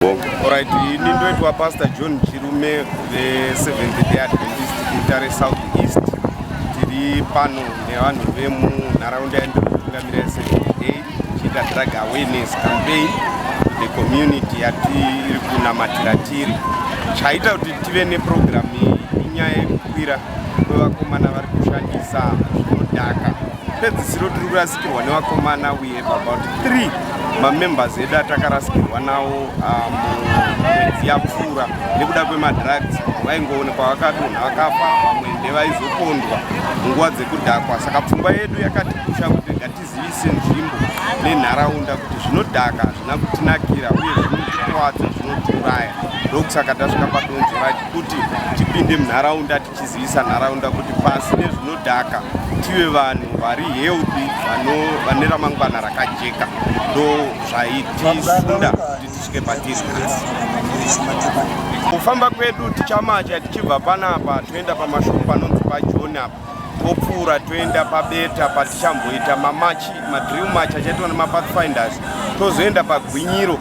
Alright, ini ndoitwa Pastor John Chirume veSeventh Day Adventist kuMutare South East. Tiri pano nevanhu vemunharaunda yandiri kutungamira yeSeventh Day tichiita drug awareness campaign to the community yatiri kunamatira tiri. Chaita kuti tive neprogram iyi inyaya yekukwira kwevakomana vari kushandisa zvinodhaka. Pedzisiro tiri kurasikirwa nevakomana, we have about three mamembers edu atakarasikirwa nawo mumwedzi yapfuura nekuda kwemadrugs. Vaingoonekwa vakadonha vakafa, vamwe ndevaizopondwa munguva dzekudhakwa. Saka pfungwa yedu yakatipusha kuti ngatizivise nzvimbo nenharaunda kuti zvinodhaka hazvina kutinakira uye zvinotikuvadza, zvinotiuraya. Ndokusaka tasvika padonzo kuti tipinde munharaunda tichizivisa nharaunda kuti pasi nezvinodhaka, tive vanhu vari healthy, vane ramangwana rakajeka. Ndo zvaitisunda kuti tisvike patiri nhasi. Kufamba kwedu, tichamacha tichibva panapa toenda pamashopu panonzi paJohn apa, topfuura toenda paBeta patichamboita mamarch, madrill march achaitwa nemaPathfinders, tozoenda paGwinyiro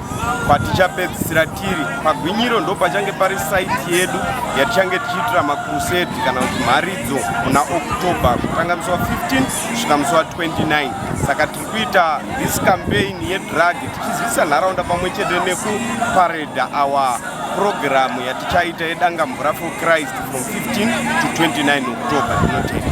patichapedzisira tiri. PaGwinyiro ndo pachange pari site yedu yatichange tichiitira macrusade kana kuti mharidzo muna October, kutanga musi wa15 kusvika musi wa29. Saka tiri kuita this campaign yedrug tichizivisa nharaunda pamwe chete nekupareda our program yatichaita yeDangamvura for Christ from 15 to 29 October. Tinotenda.